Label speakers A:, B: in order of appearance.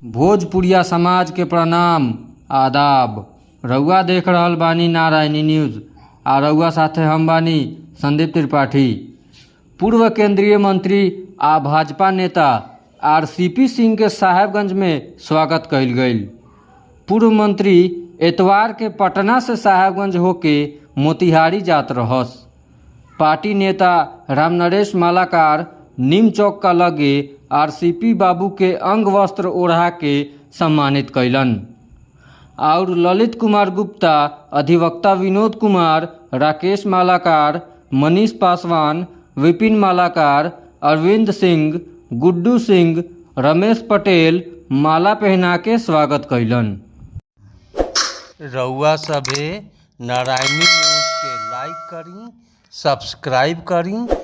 A: भोजपुरिया समाज के प्रणाम, आदाब। रउआ देख रहल बानी नारायणी न्यूज़ आ रउआ साथे हम बानी संदीप त्रिपाठी। पूर्व केंद्रीय मंत्री आ भाजपा नेता आरसीपी सिंह के साहेबगंज में स्वागत कईल गईल। पूर्व मंत्री एतवार के पटना से साहेबगंज होके मोतिहारी जात रहस। पार्टी नेता रामनरेश मालाकार नीम चौक का लगे आरसीपी बाबू के अंग वस्त्र ओढ़ा के सम्मानित कैलन और ललित कुमार गुप्ता, अधिवक्ता विनोद कुमार, राकेश मालाकार, मनीष पासवान, विपिन मालाकार, अरविंद सिंह, गुड्डू सिंह, रमेश पटेल माला पहना के स्वागत कैलन।
B: रउआ सभे नारायणी न्यूज़ के लाइक करी, सब्सक्राइब करी।